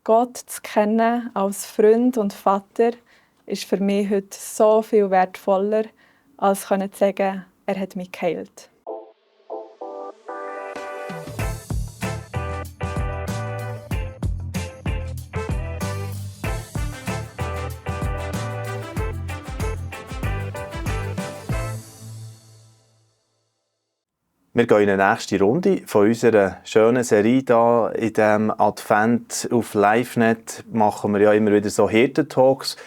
Gott zu kennen als Freund und Vater ist für mich heute so viel wertvoller, als zu sagen, er hat mich geheilt. Wir gehen in die nächste Runde von unserer schönen Serie hier. In diesem Advent auf LiveNet machen wir ja immer wieder so Hirtentalks.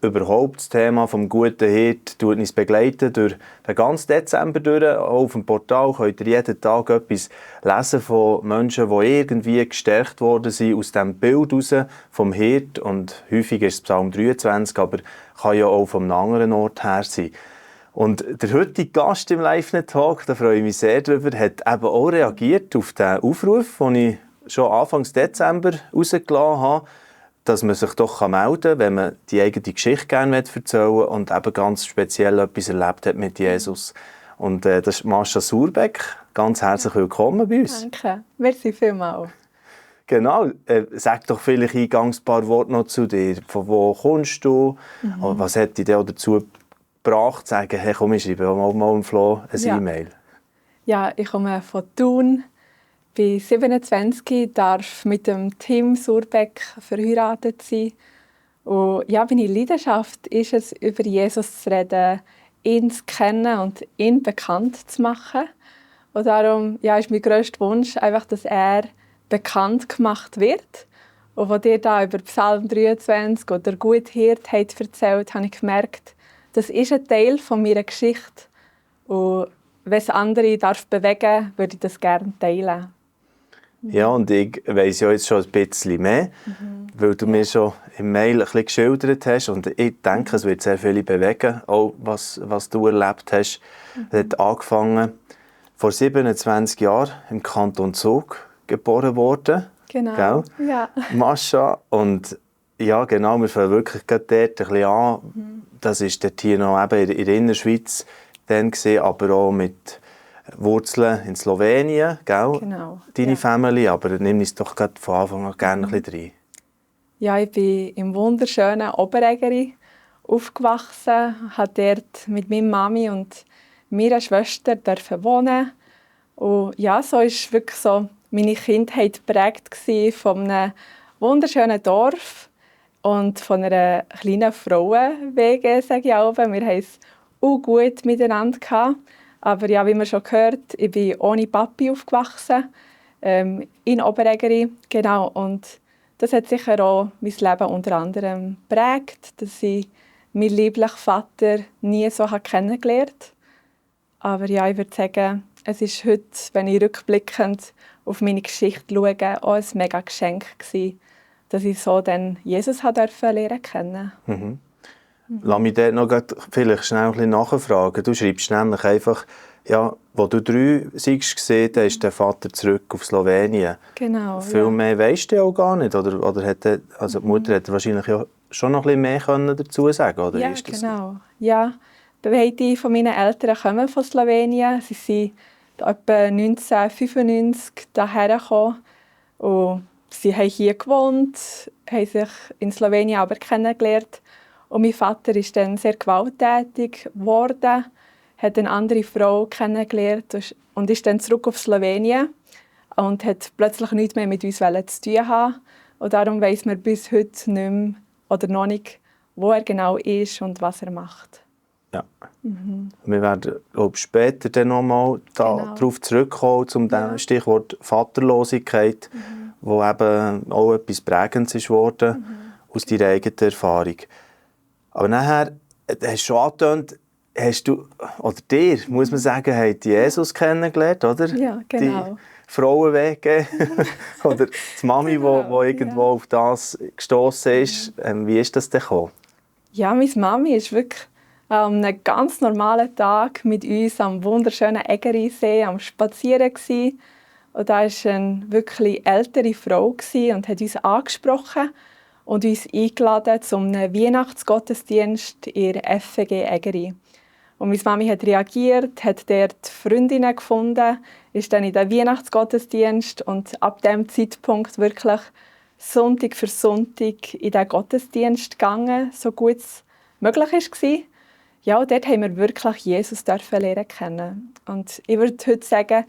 Überhaupt das Thema vom guten Hirt tut uns begleiten durch den ganzen Dezember durch. Auch auf dem Portal könnt ihr jeden Tag etwas lesen von Menschen, die irgendwie gestärkt worden sind aus diesem Bild heraus vom Hirt. Und häufig ist es Psalm 23, aber kann ja auch von einem anderen Ort her sein. Und der heutige Gast im LiveNet-Talk, da freue ich mich sehr darüber, hat eben auch reagiert auf den Aufruf, den ich schon Anfang Dezember rausgelassen habe, dass man sich doch melden kann, wenn man die eigene Geschichte gerne erzählen will und eben ganz speziell etwas erlebt hat mit Jesus. Und das ist Mascha Surbeck. Ganz herzlich willkommen bei uns. Danke, merci vielmals. Genau, sag doch vielleicht eingangs ein paar Worte noch zu dir. Von wo kommst du? Was hat dich dazu gebracht, zu sagen, hey, komm, ich schreibe mal im Flo eine E-Mail? Ja, ich komme von Thun, bin 27, darf mit dem Tim Surbeck verheiratet sein. Und ja, meine Leidenschaft ist es, über Jesus zu reden, ihn zu kennen und ihn bekannt zu machen. Und darum ist mein grösster Wunsch, einfach, dass er bekannt gemacht wird. Und als ihr da über Psalm 23 oder «Gut Hirt» habt erzählt, habe ich gemerkt, das ist ein Teil von meiner Geschichte. Und wenn es andere bewegen darf, würde ich das gerne teilen. Ja, und ich weiss ja jetzt schon ein bisschen mehr, weil du mir schon im Mail ein bisschen geschildert hast. Und ich denke, es wird sehr viele bewegen, auch was du erlebt hast. Es hat angefangen vor 27 Jahren im Kanton Zug geboren worden. Genau, gell? ja. Mascha. Und ja, genau, wir fangen wirklich dort ein bisschen an. Das war dort hier noch eben in der Innerschweiz dann gewesen, aber auch mit Wurzeln in Slowenien, gell? Genau, Deine ja. Family, aber nimm uns doch gerade von Anfang an gerne ein bisschen rein. Ja, ich bin im wunderschönen Oberägeri aufgewachsen, habe dort mit meiner Mami und meiner Schwester wohnen. Und ja, so war wirklich so meine Kindheit geprägt von einem wunderschönen Dorf und von einer kleinen Frauen-WG, sage ich auch. Wir hatten es auch gut miteinander gehabt. Aber ja, wie man schon gehört, ich bin ohne Papi aufgewachsen, in Oberägeri, genau. Und das hat sicher auch mein Leben unter anderem geprägt, dass ich meinen lieblichen Vater nie so kennengelernt habe. Aber ja, ich würde sagen, es ist heute, wenn ich rückblickend auf meine Geschichte schaue, auch ein mega Geschenk gewesen, dass ich so dann Jesus lernen kennen. Lass mich dort noch vielleicht schnell ein bisschen nachfragen. Du schreibst nämlich einfach, ja, als du 3 warst, da ist der Vater zurück auf Slowenien. Genau, Viel mehr weisst du auch gar nicht, oder hat die Mutter hätte wahrscheinlich ja schon noch ein bisschen mehr dazu sagen, oder? Ja, ist das genau. Ja, beide von meinen Eltern kommen von Slowenien. Sie sind etwa 1995 hierher gekommen. Und sie haben hier gewohnt, haben sich in Slowenien aber kennengelernt. Und mein Vater ist dann sehr gewalttätig geworden, hat eine andere Frau kennengelernt und ist dann zurück auf Slowenien und hat plötzlich nichts mehr mit uns zu tun haben. Und darum weiss man bis heute nicht mehr, oder noch nicht, wo er genau ist und was er macht. Ja. Wir werden später dann noch mal darauf zurückkommen, zum Stichwort Vaterlosigkeit, wo eben auch etwas Prägendes ist worden aus deiner eigenen Erfahrung. Aber nachher, hast du schon angetönt, hast du, oder dir, muss man sagen, hat Jesus kennengelernt, oder? Ja, genau. Die Frauenwege oder die Mami, die irgendwo auf das gestossen ist. Wie ist das denn gekommen? Ja, meine Mami ist wirklich an einem ganz normalen Tag mit uns am wunderschönen Egerisee am Spazieren gewesen. Und da war eine wirklich ältere Frau und hat uns angesprochen und uns eingeladen zu einem Weihnachtsgottesdienst in der FG Egeri. Und meine Mami hat reagiert, hat dort Freundinnen gefunden, ist dann in den Weihnachtsgottesdienst und ab diesem Zeitpunkt wirklich Sonntag für Sonntag in diesen Gottesdienst gegangen, so gut es möglich war. Ja, und dort haben wir wirklich Jesus lernen kennen. Und ich würde heute sagen,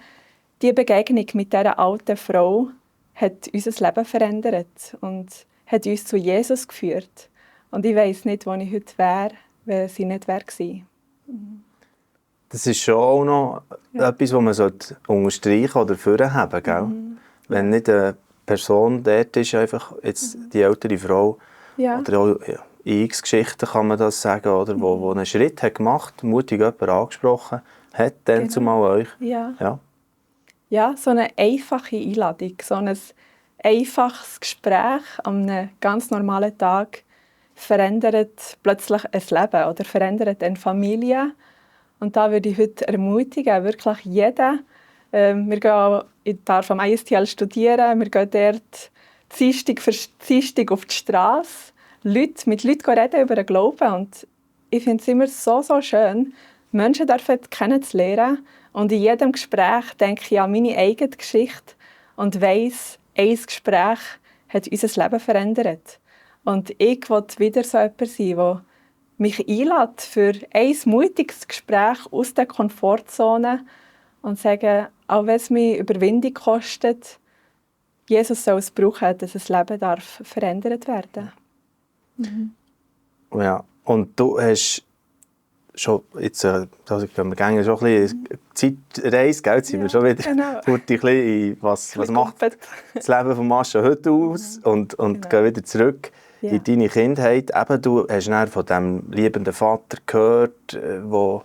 die Begegnung mit dieser alten Frau hat unser Leben verändert und hat uns zu Jesus geführt. Und ich weiss nicht, wo ich heute wäre, wenn sie nicht gewesen wäre. Das ist schon auch noch etwas, was man unterstreichen oder hervorheben sollte. Wenn nicht eine Person dort ist, einfach jetzt die ältere Frau, oder auch in X-Geschichten kann man das sagen, oder, wo einen Schritt hat gemacht, mutig jemanden angesprochen hat, dann zumal euch. Ja, so eine einfache Einladung, so ein einfaches Gespräch an einem ganz normalen Tag verändert plötzlich ein Leben oder verändert eine Familie. Und da würde ich heute ermutigen, wirklich jeden. Wir gehen auch, ich darf am ISTL studieren, wir gehen dort Dienstag für Dienstag auf die Straße, mit Leuten reden über den Glauben. Und ich finde es immer so schön, Menschen kennenzulernen. Und in jedem Gespräch denke ich an meine eigene Geschichte und weiss, ein Gespräch hat unser Leben verändert. Und ich will wieder so jemand sein, der mich einlädt für ein mutiges Gespräch aus der Komfortzone und sagen, auch wenn es mich Überwindung kostet, Jesus soll es brauchen, dass das Leben verändert werden darf. Ja, und du hast schon, jetzt gehen wir schon ein bisschen Zeitreise, gell? Jetzt sind wir schon wieder ein bisschen in was macht das Leben von Mascha heute aus und gehen wieder zurück in deine Kindheit. Eben, du hast dann von diesem liebenden Vater gehört, der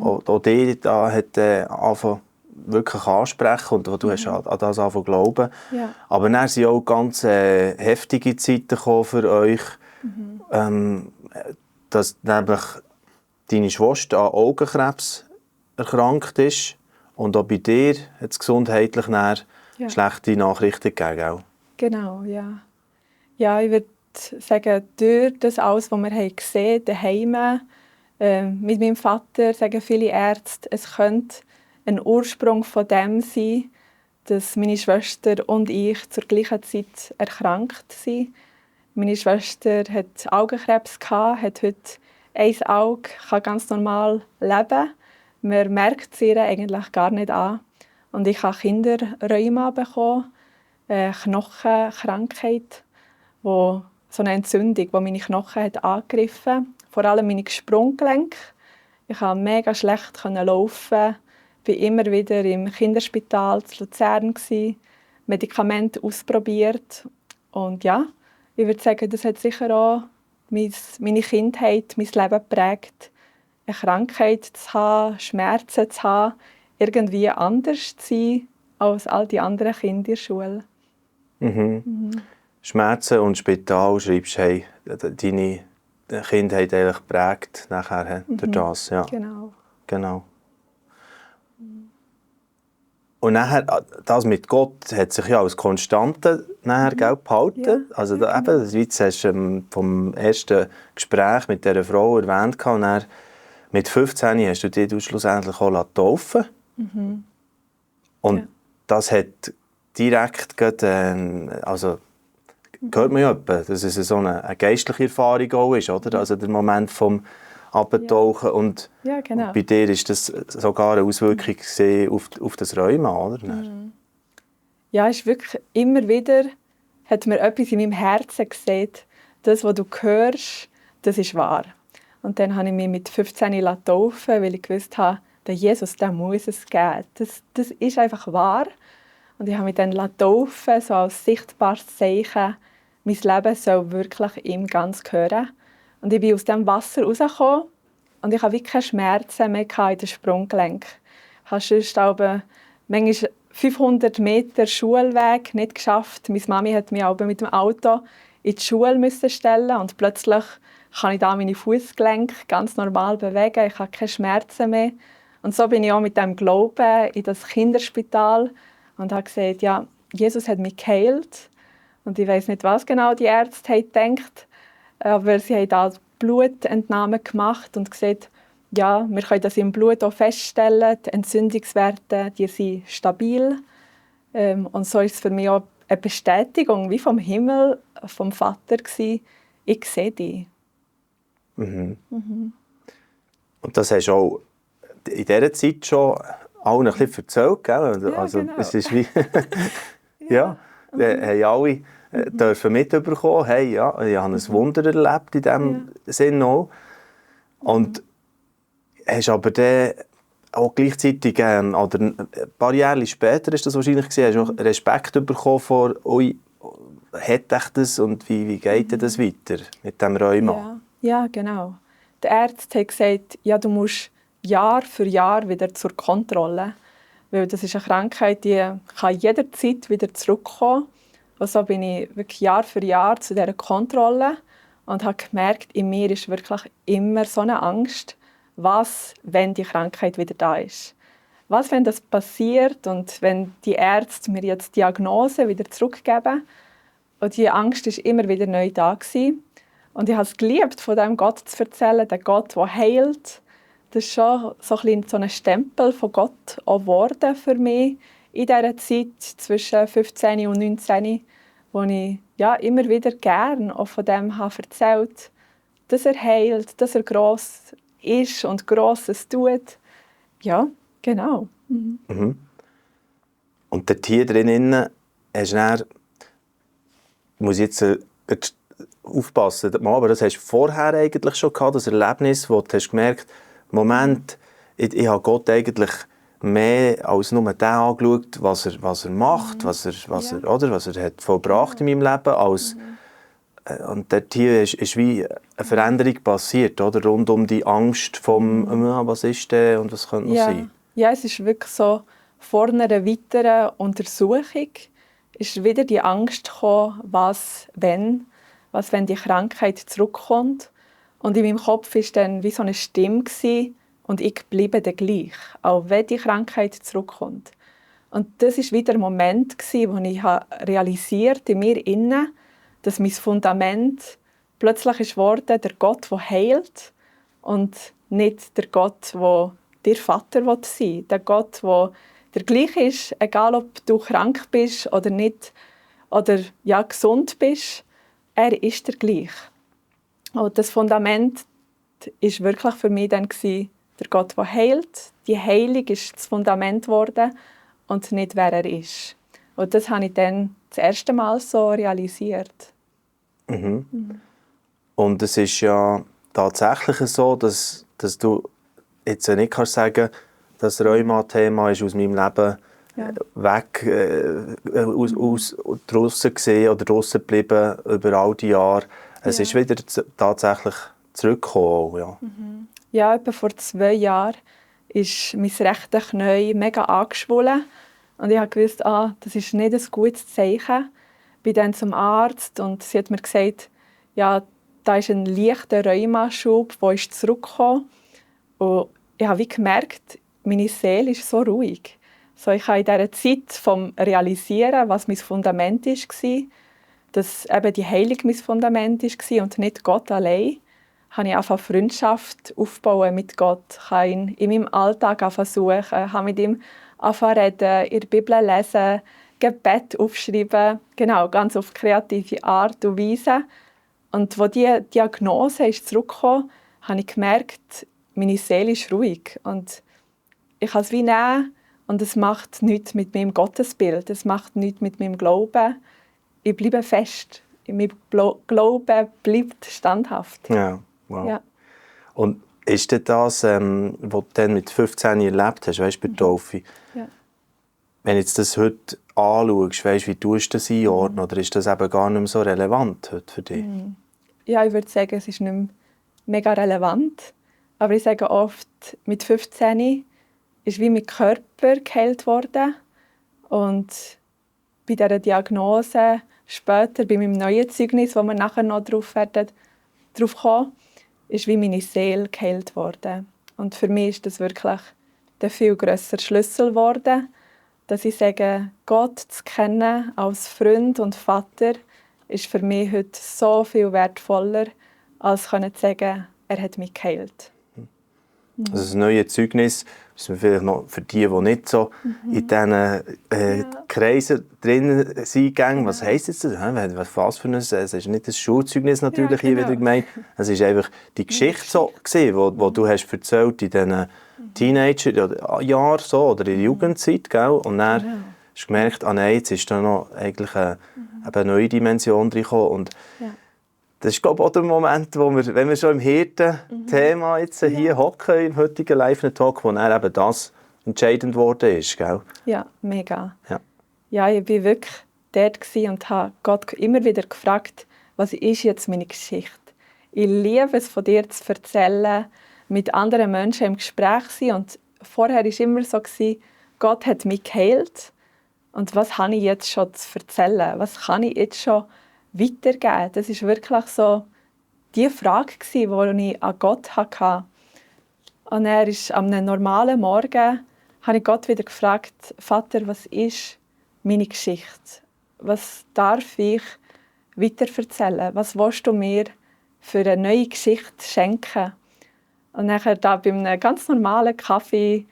auch dich da hat angefangen wirklich ansprechen und wo du hast an das angefangen glauben. Ja. Aber dann sind auch ganz heftige Zeiten gekommen für euch, dass nämlich deine Schwester an Augenkrebs erkrankt ist und auch bei dir hat es gesundheitlich schlechte Nachrichten gegeben. Genau, ja. Ja, ich würde sagen, durch das alles, was wir gesehen haben, daheim, mit meinem Vater, sagen viele Ärzte, es könnte ein Ursprung von dem sein, dass meine Schwester und ich zur gleichen Zeit erkrankt sind. Meine Schwester hat Augenkrebs gehabt, hat heute ein Auge, kann ganz normal leben. Man merkt es ihr eigentlich gar nicht an. Und ich habe Kinderrheuma bekommen, eine Knochenkrankheit, so eine Entzündung, die meine Knochen hat angegriffen hat. Vor allem meine Sprunggelenke. Ich konnte mega schlecht laufen. Ich war immer wieder im Kinderspital in Luzern, Medikamente ausprobiert. Und ja, ich würde sagen, das hat sicher auch meine Kindheit, mein Leben geprägt. Eine Krankheit zu haben, Schmerzen zu haben, irgendwie anders zu sein als all die anderen Kinder in der Schule. Schmerzen und Spital, schreibst du, hey, deine Kindheit eigentlich geprägt nachher durch das. Ja. Genau. Und nachher, das mit Gott hat sich ja als Konstante nachher behalten. Ja. Also eben, das hast du vom ersten Gespräch mit dieser Frau erwähnt. Und dann, mit 15 hast du dich schlussendlich auch taufen lassen. Und das hat direkt also hört man ja etwa, dass es so eine geistliche Erfahrung auch ist, oder? Also der Moment vom Abtauchen und genau. bei dir ist das sogar eine Auswirkung auf das Rheuma, oder? Ja, es ist wirklich immer wieder, hat mir etwas in meinem Herzen gesehen, das, was du hörst, das ist wahr. Und dann habe ich mich mit 15 taufen, weil ich gewusst habe, der Jesus, der muss es geben. Das ist einfach wahr. Und ich habe mich dann taufen, so als sichtbares Zeichen, mein Leben soll wirklich ihm ganz gehören. Und ich bin aus dem Wasser rausgekommen und ich hatte wirklich keine Schmerzen mehr in den Sprunggelenk. Ich habe sonst aber manchmal 500 Meter Schulweg nicht geschafft. Meine Mami hat mich aber mit dem Auto in die Schule stellen und plötzlich kann ich da meine Fußgelenke ganz normal bewegen. Ich habe keine Schmerzen mehr. Und so bin ich auch mit dem Glauben in das Kinderspital und habe gesagt, ja, Jesus hat mich geheilt. Und ich weiß nicht, was genau die Ärzte haben gedacht, aber sie haben da Blutentnahmen gemacht und gesagt, ja, wir können das im Blut auch feststellen, die Entzündungswerte die sind stabil. Und so ist es für mich auch eine Bestätigung wie vom Himmel, vom Vater gewesen, ich sehe dich. Und das hast du auch in dieser Zeit schon allen ein bisschen erzählt, gell? Ja, Also, genau. es ist wie... ja, haben alle dürfen mitbekommen, hey, ja, ich habe ein Wunder erlebt in diesem Sinn auch. Und hast aber dann auch gleichzeitig, oder ein paar Jahre später ist das wahrscheinlich gewesen, hast du auch Respekt bekommen vor, ui, hat echt das und wie geht das weiter mit dem Rheuma? Ja, genau. Der Arzt hat gesagt, ja, du musst Jahr für Jahr wieder zur Kontrolle, weil das ist eine Krankheit, die kann jederzeit wieder zurückkommen. Und so bin ich wirklich Jahr für Jahr zu dieser Kontrolle und habe gemerkt, in mir ist wirklich immer so eine Angst, was, wenn die Krankheit wieder da ist. Was, wenn das passiert und wenn die Ärzte mir jetzt die Diagnose wieder zurückgeben? Und diese Angst war immer wieder neu da gewesen. Und ich habe es geliebt, von diesem Gott zu erzählen, der Gott, der heilt. Das ist schon so ein Stempel von Gott geworden für mich in dieser Zeit zwischen 15 und 19, wo ich immer wieder gerne auch von dem habe erzählt, dass er heilt, dass er gross ist und Grosses tut. Ja, genau. Und dort hier drinnen hast du dann, muss ich jetzt aufpassen, aber das hast du vorher eigentlich schon gehabt, das Erlebnis, wo du hast gemerkt, Moment, ich habe Gott eigentlich mehr als nur den angeschaut, was er macht, was er hat vollbracht in meinem Leben, als und dort hier ist wie eine Veränderung passiert, oder? Rund um die Angst vom, was ist denn und was könnte noch sein? Ja, es ist wirklich so, vor einer weiteren Untersuchung ist wieder die Angst gekommen, was wenn die Krankheit zurückkommt. Und in meinem Kopf war dann wie so eine Stimme gewesen, und ich bleibe dann gleich, auch wenn die Krankheit zurückkommt. Und das war wieder ein Moment, wo ich realisiert in mir innen, dass mein Fundament plötzlich ist worden, der Gott, der heilt, und nicht der Gott, der der Vater sein will. Der Gott, der der gleiche ist, egal ob du krank bist oder nicht, oder gesund bist, er ist der gleiche. Und das Fundament ist wirklich für mich dann der Gott, der heilt. Die Heilung ist das Fundament geworden und nicht, wer er ist. Und das habe ich dann das erste Mal so realisiert. Und es ist ja tatsächlich so, dass du jetzt nicht kannst sagen, das Rheuma-Thema ist aus meinem Leben weg, draussen gesehen oder draussen geblieben über all die Jahre. Es ist wieder tatsächlich zurückgekommen. Ja, etwa vor 2 Jahren ist mein rechtes Knie mega angeschwollen. Und ich wusste, das ist nicht ein gutes Zeichen. Ich bin dann zum Arzt und sie hat mir gesagt, ja, da ist ein leichter Rheumaschub, der ist zurückgekommen. Und ich habe gemerkt, meine Seele ist so ruhig. So, ich habe in dieser Zeit vom Realisieren, was mein Fundament war, dass eben die Heilung mein Fundament war und nicht Gott allein, habe ich angefangen, Freundschaft aufbauen mit Gott. Ich habe ihn in meinem Alltag suchen, habe mit ihm reden, in der Bibel lesen, Gebet aufschreiben, genau, ganz auf kreative Art und Weise. Und als die Diagnose ist zurückkam, habe ich gemerkt, meine Seele ist ruhig. Und ich kann es wie nehmen und es macht nichts mit meinem Gottesbild, es macht nichts mit meinem Glauben. Ich bleibe fest. Mein Glaube bleibt standhaft. Ja, wow. Ja. Und ist das, was du dann mit 15 erlebt hast, weißt, bei der Taufe? Ja. Wenn du das heute anschaust, weißt, wie tust du das einordnen? Oder ist das eben gar nicht mehr so relevant heute für dich? Ja, ich würde sagen, es ist nicht mehr mega relevant. Aber ich sage oft, mit 15 ist wie mein Körper geheilt worden. Und bei dieser Diagnose, später bei meinem neuen Zeugnis, wo wir nachher noch drauf kommen, ist wie meine Seele geheilt worden. Und für mich ist das wirklich der viel grössere Schlüssel geworden, dass ich sage, Gott zu kennen als Freund und Vater ist für mich heute so viel wertvoller, als zu sagen, er hat mich geheilt. Also das neue Zeugnis, müssen wir vielleicht noch für die nicht so in diesen Kreisen drin sind, was heisst jetzt das? Was für ein, es ist nicht das Schulzeugnis natürlich hier wieder gemeint, es ist einfach die Geschichte so gewesen, wo du hast erzählt in diesen Teenager-Jahren so, oder in der Jugendzeit, gell? Und dann hast du gemerkt, nein, jetzt ist da noch eigentlich eine neue Dimension reingekommen. Und das ist, glaube ich, auch der Moment, wo wir, wenn wir schon im Hirten-Thema jetzt hier hocken, im heutigen Live-Talk, wo dann eben das entscheidend geworden ist, gell? Ja, mega. Ja, ich war wirklich dort und habe Gott immer wieder gefragt, was ist jetzt meine Geschichte? Ich liebe es, von dir zu erzählen, mit anderen Menschen im Gespräch zu sein. Und vorher war es immer so, Gott hat mich geheilt. Und was habe ich jetzt schon zu erzählen? Was kann ich jetzt schon weitergeben? Das war wirklich so die Frage, die ich an Gott hatte. Und er ist am normalen Morgen habe ich Gott wieder gefragt, Vater, was ist meine Geschichte? Was darf ich weiterverzählen? Was willst du mir für eine neue Geschichte schenken? Und nachher da bei einem ganz normalen Kaffee,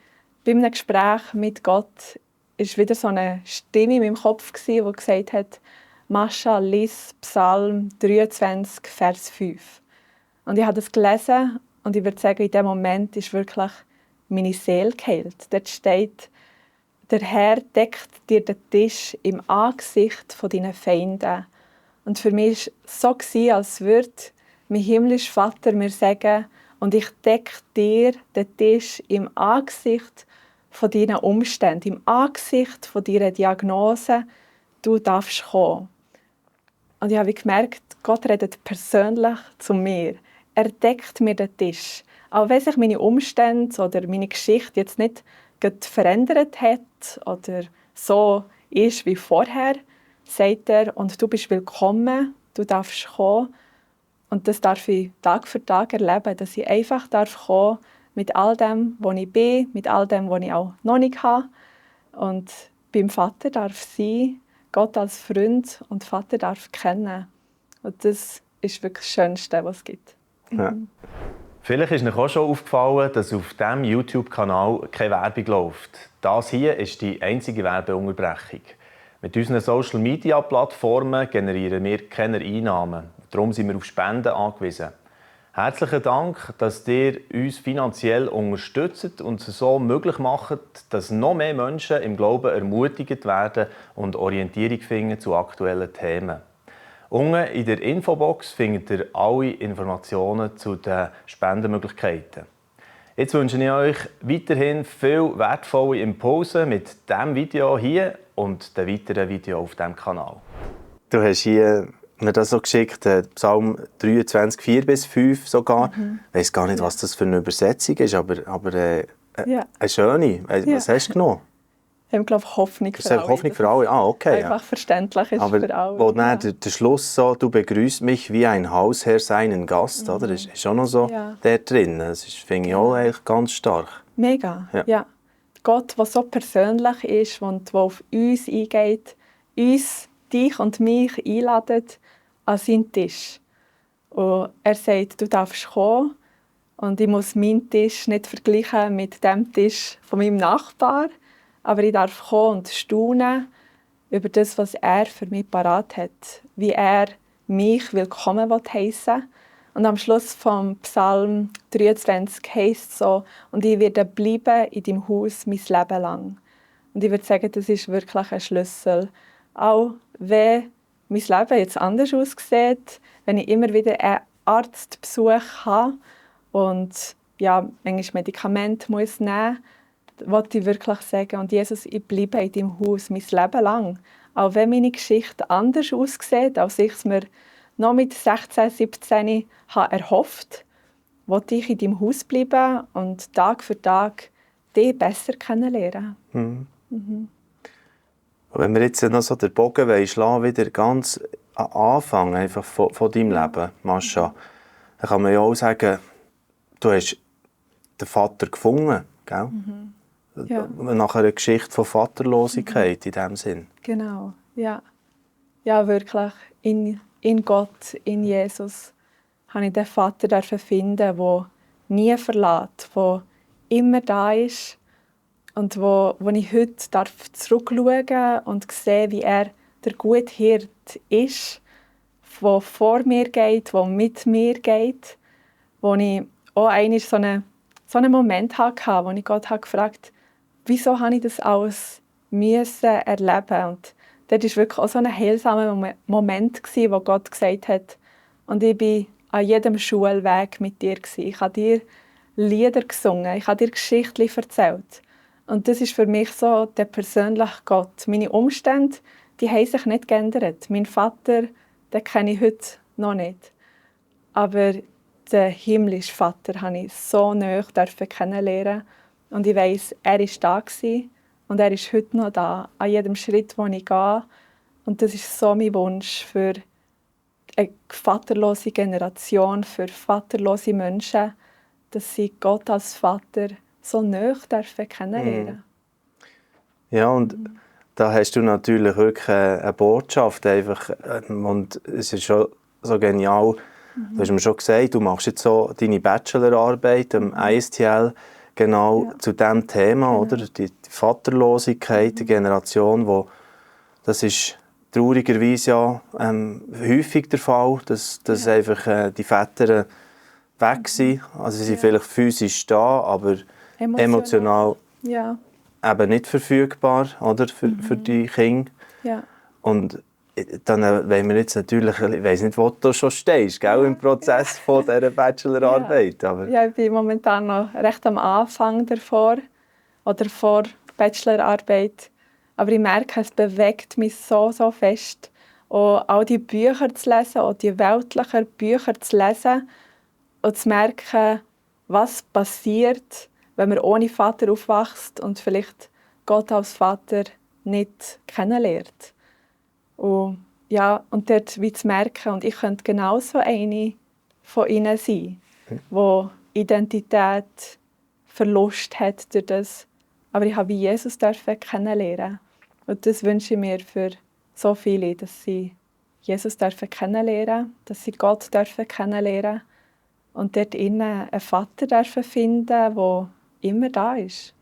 bei einem Gespräch mit Gott, ist wieder so eine Stimme in meinem Kopf, die gesagt hat, Mascha, lies Psalm 23, Vers 5. Und ich habe das gelesen und ich würde sagen, in diesem Moment ist wirklich meine Seele geheilt. Dort steht, der Herr deckt dir den Tisch im Angesicht von deinen Feinden. Und für mich war es so, als würde mein himmlischer Vater mir sagen, und ich decke dir den Tisch im Angesicht von deinen Umständen, im Angesicht von deiner Diagnose, du darfst kommen. Und ich habe gemerkt, Gott redet persönlich zu mir. Er deckt mir den Tisch. Auch wenn sich meine Umstände oder meine Geschichte jetzt nicht verändert hat oder so ist wie vorher, sagt er, und du bist willkommen, du darfst kommen. Und das darf ich Tag für Tag erleben, dass ich einfach kommen darf mit all dem, wo ich bin, mit all dem, was ich auch noch nicht habe. Und beim Vater darf sein, Gott als Freund und Vater darf kennen. Und das ist wirklich das Schönste, was es gibt. Ja. Vielleicht ist euch auch schon aufgefallen, dass auf diesem YouTube-Kanal keine Werbung läuft. Das hier ist die einzige Werbeunterbrechung. Mit unseren Social-Media-Plattformen generieren wir keine Einnahmen. Darum sind wir auf Spenden angewiesen. Herzlichen Dank, dass ihr uns finanziell unterstützt und es so möglich macht, dass noch mehr Menschen im Glauben ermutigt werden und Orientierung finden zu aktuellen Themen. Unten in der Infobox findet ihr alle Informationen zu den Spendenmöglichkeiten. Jetzt wünsche ich euch weiterhin viel wertvolle Impulse mit diesem Video hier und den weiteren Videos auf diesem Kanal. Du hast hier mir das so geschickt, Psalm 23, 4-5 sogar. Ich weiss gar nicht, was das für eine Übersetzung ist, aber eine schöne. Was hast du genommen? Ich glaube, Hoffnung für alle. Hoffnung für alle, okay. Einfach verständlich ist aber für alle. Wo dann der Schluss so, du begrüßt mich wie ein Hausherr seinen Gast, oder? Das ist schon noch so der drin. Das finde ich auch eigentlich ganz stark. Mega, ja. Gott, der so persönlich ist und der auf uns eingeht, uns, dich und mich einladet an seinen Tisch. Und er sagt, du darfst kommen und ich muss meinen Tisch nicht vergleichen mit dem Tisch von meinem Nachbar, aber ich darf kommen und staunen über das, was er für mich parat hat, wie er mich willkommen heissen will. Und am Schluss vom Psalm 23 heisst es so, und ich werde bleiben in deinem Haus mein Leben lang. Und ich würde sagen, das ist wirklich ein Schlüssel. Auch wenn mein Leben jetzt anders aussieht, wenn ich immer wieder einen Arztbesuch habe und manchmal Medikamente muss nehmen muss, wollte ich wirklich sagen, und Jesus, ich bleibe in deinem Haus mein Leben lang. Auch wenn meine Geschichte anders aussieht, als ich es mir noch mit 16, 17 habe erhofft, wollte ich in deinem Haus bleiben und Tag für Tag dich besser kennenlernen. Wenn wir jetzt noch so den Bogen schlagen, wieder ganz am Anfang einfach von deinem Leben, Mascha, dann kann man ja auch sagen, du hast den Vater gefunden, gell? Ja. Nach einer Geschichte von Vaterlosigkeit in diesem Sinn. Genau, ja. Ja, wirklich. In Gott, in Jesus, habe ich den Vater finden, der nie verlässt, der immer da ist und wo ich heute zurückschauen und sehen, wie er der gute Hirt ist, der vor mir geht, der mit mir geht, wo ich auch einmal so einen Moment hatte, wo ich Gott gefragt habe, wieso habe ich das alles müssen erleben. Und dort war wirklich auch so ein heilsamer Moment, wo Gott gesagt hat, und ich war an jedem Schulweg mit dir. Ich habe dir Lieder gesungen, ich habe dir Geschichten erzählt. Und das ist für mich so der persönliche Gott. Meine Umstände, die haben sich nicht geändert. Mein Vater, den kenne ich heute noch nicht. Aber den himmlischen Vater durfte ich so nahe kennenlernen. Und ich weiss, er war da und er ist heute noch da, an jedem Schritt, den ich gehe. Und das ist so mein Wunsch für eine vaterlose Generation, für vaterlose Menschen, dass sie Gott als Vater so nahe kennenlernen. Ja, und da hast du natürlich wirklich eine Botschaft einfach. Und es ist schon so genial. Du hast mir schon gesagt, du machst jetzt so deine Bachelorarbeit am ISTL genau zu diesem Thema, oder? Die Vaterlosigkeit, die Generation, das ist traurigerweise ja häufig der Fall, dass einfach die Väter weg sind. Also sie sind vielleicht physisch da, aber emotional eben nicht verfügbar, oder? Für die Kinder. Ja. Und dann wollen wir jetzt natürlich, ich weiss nicht, wo du schon stehst, gell, im Prozess von dieser Bachelorarbeit. Aber ja, ich bin momentan noch recht am Anfang davor oder vor der Bachelorarbeit. Aber ich merke, es bewegt mich so fest, auch all die Bücher zu lesen, auch die weltlichen Bücher zu lesen und zu merken, was passiert, wenn man ohne Vater aufwächst und vielleicht Gott als Vater nicht kennenlernt. Und dort wie zu merken, und ich könnte genauso eine von ihnen sein, die Identität Verlust hat durch das. Aber ich habe Jesus kennenlernen. Und das wünsche ich mir für so viele, dass sie Jesus kennenlernen, dass sie Gott kennenlernen und dort innen einen Vater finden, der immer da ist.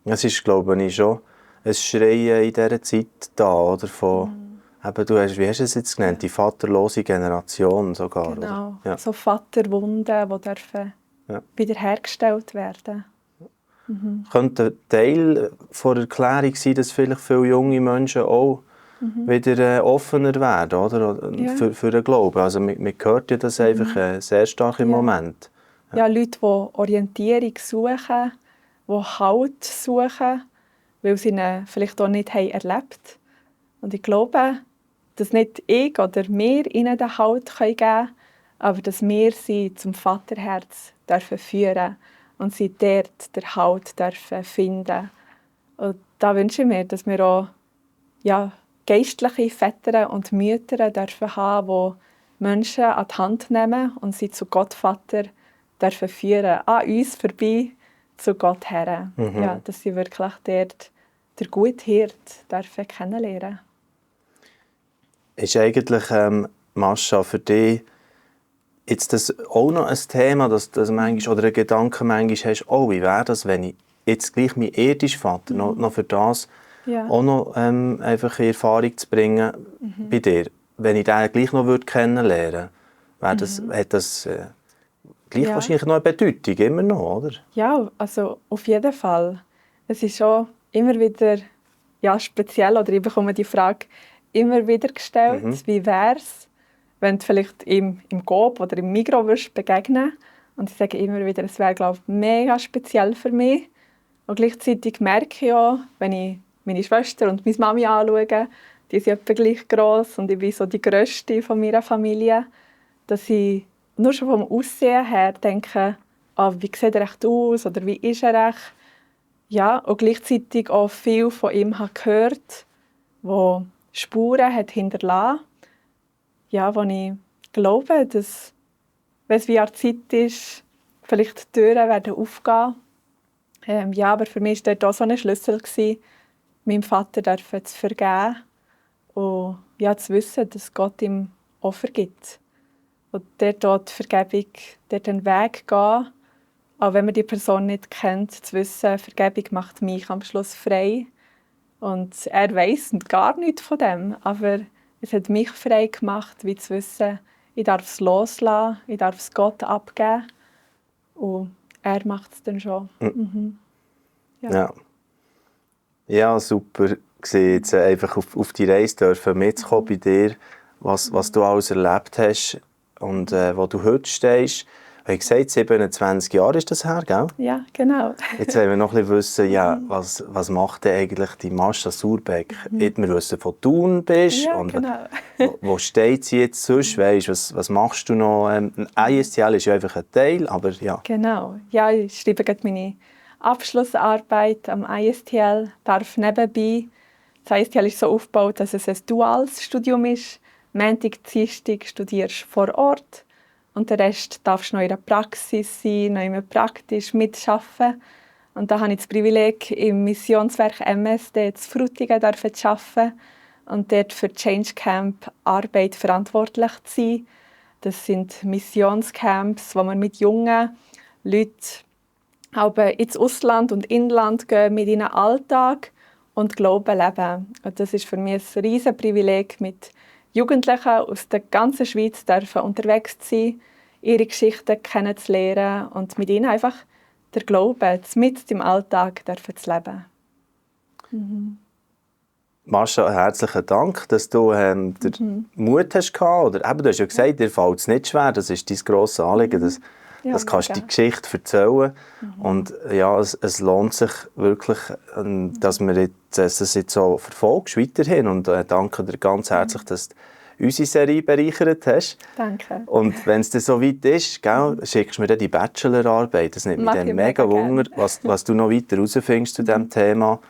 es ist, glaube ich, schon ein Schreien in dieser Zeit da, oder? Von, eben, wie hast du es jetzt genannt? Die vaterlose Generation sogar, Genau, oder? Ja. so Vaterwunden, die wiederhergestellt werden. Könnte ein Teil der Erklärung sein, dass vielleicht viele junge Menschen auch wieder offener werden, oder? Ja. Für den Glauben. Also man hört ja das einfach sehr stark im Moment. Ja, Leute, die Orientierung suchen, die Halt suchen, weil sie ihn vielleicht auch nicht erlebt haben. Und ich glaube, dass nicht ich oder wir ihnen den Halt geben können, aber dass wir sie zum Vaterherz führen dürfen und sie dort den Halt finden dürfen. Und da wünsche ich mir, dass wir auch geistliche Väter und Mütter haben dürfen, die Menschen an die Hand nehmen und sie zu Gott Vater führen, an uns vorbei zu Gott her. Ja, dass sie wirklich dort der gute Hirt kennenlernen. Ist eigentlich, Mascha, für dich jetzt das auch noch ein Thema, dass manchmal, oder ein Gedanke manchmal hast, oh, wie wäre das, wenn ich jetzt gleich meinen irdischen Vater noch für das auch noch einfach in Erfahrung zu bringen bei dir, wenn ich den gleich noch kennenlernen würde, hat das gleich wahrscheinlich noch eine Bedeutung, immer noch, oder? Ja, also auf jeden Fall. Es ist schon immer wieder speziell, oder ich bekomme die Frage immer wieder gestellt, wie wäre es, wenn du vielleicht im Coop oder im Migros begegnen. Und ich sage immer wieder, es wäre, glaube ich, mega speziell für mich. Und gleichzeitig merke ich auch, wenn ich meine Schwester und meine Mami anschaue, die sind etwa gleich gross und ich bin so die Grösste von meiner Familie, dass ich nur schon vom Aussehen her denke, wie sieht er echt aus oder wie ist er echt? Ja, und gleichzeitig auch viel von ihm habe gehört, wo Spuren hat hinterlassen, ja, wo ich glaube, dass, wenn es wie eine Zeit ist, vielleicht die Türen werden aufgehen. Aber für mich war dort auch so ein Schlüssel, meinem Vater zu vergeben und zu wissen, dass Gott ihm auch vergibt. Und dort auch die Vergebung, dort einen Weg gehen auch wenn man die Person nicht kennt, zu wissen, Vergebung macht mich am Schluss frei. Und er weiss gar nichts von dem, aber es hat mich frei gemacht, wie zu wissen, ich darf es loslassen, ich darf es Gott abgeben. Und er macht es dann schon. Mhm. Ja. Ja, super gesehen, jetzt einfach auf die Reise dürfen mitzukommen bei dir, was du alles erlebt hast und wo du heute stehst. Ich habe gesagt, 27 Jahre ist das her, gell? Ja, genau. Jetzt wollen wir noch ein bisschen wissen, ja, was macht denn eigentlich die Mascha Surbeck? Wir wissen, wo du Thun bist. Ja, und genau. wo steht sie jetzt sonst? Weißt, was machst du noch? ISTL ist ja einfach ein Teil, aber ja. Genau. Ja, ich schreibe gerade meine Abschlussarbeit am ISTL, darf nebenbei. Das ISTL ist so aufgebaut, dass es ein duales Studium ist. Montag, Dienstag studierst du vor Ort und der Rest darfst du noch in der Praxis sein, noch immer praktisch mitarbeiten. Und da habe ich das Privileg, im Missionswerk MSD zu Frutigen zu arbeiten und dort für Change Camp Arbeit verantwortlich zu sein. Das sind Missionscamps, wo man mit jungen Leuten aber ins Ausland und Inland gehen, mit ihrem Alltag und Glauben leben. Und das ist für mich ein riesiges Privileg, mit Jugendlichen aus der ganzen Schweiz unterwegs zu sein, ihre Geschichten kennenzulernen und mit ihnen einfach der Glauben mit im Alltag zu leben. Mascha, herzlichen Dank, dass du den Mut hast oder eben, du hast ja gesagt, dir fällt es nicht schwer, das ist dein grosses Anliegen, das kannst du die Geschichte erzählen. Und ja, es lohnt sich wirklich, dass wir das jetzt so verfolgst, weiterhin. Und danke dir ganz herzlich, dass du unsere Serie bereichert hast. Danke. Und wenn es dann so weit ist, schickst du mir dann die Bachelorarbeit. Das nimmt mich dann mega Wunder, was du noch weiter herausfindest zu diesem Thema.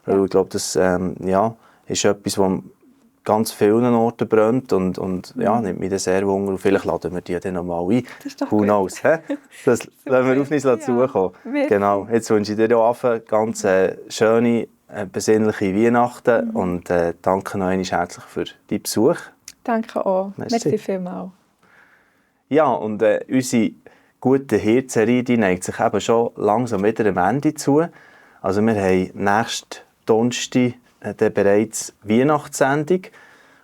Weil ich glaube, das ist etwas, das ganz vielen Orten brennt und nimmt mich dann sehr Wunder. Und vielleicht laden wir die dann noch mal ein. Das ist doch Who gut. knows? Das lassen wir auf uns zukommen. Wirklich. Genau. Jetzt wünsche ich dir auch ganz schöne, besinnliche Weihnachten und danke noch einmal herzlich für deinen Besuch. Danke auch. Merci vielmals. Ja, und unsere gute Hirte-Serie neigt sich eben schon langsam wieder am Ende zu. Also wir haben nächsten Donnerstag bereits Weihnachtssendung.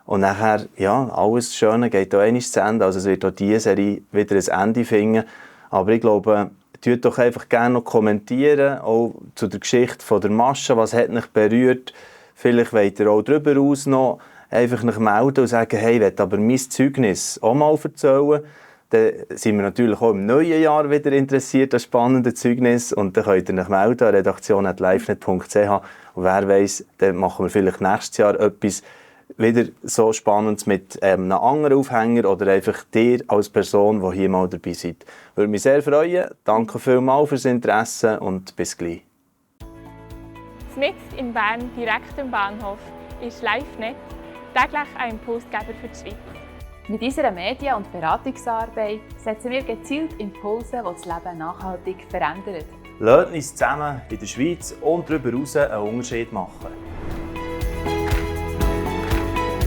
Und nachher, ja, alles Schöne geht auch einmal zu Ende. Also es wird auch diese Serie wieder ein Ende finden. Aber ich glaube, tut doch einfach gerne noch kommentieren, auch zu der Geschichte von der Mascha, was hat mich berührt. Vielleicht wollt ihr auch darüber hinaus noch einfach mich melden und sagen, hey, ich will aber mein Zeugnis auch mal erzählen. Dann sind wir natürlich auch im neuen Jahr wieder interessiert an spannenden Zeugnissen. Und dann könnt ihr euch melden an redaktion@lifenet.ch. Und wer weiss, dann machen wir vielleicht nächstes Jahr etwas wieder so Spannendes mit einem anderen Aufhänger oder einfach dir als Person, die hier mal dabei seid. Würde mich sehr freuen. Danke vielmals fürs Interesse und bis gleich. Mitten in Bern, direkt am Bahnhof, ist LiveNet täglich ein Impulsgeber für die Schweiz. Mit unserer Medien- und Beratungsarbeit setzen wir gezielt Impulse, die das Leben nachhaltig verändern. Lasst uns zusammen in der Schweiz und darüber hinaus einen Unterschied machen.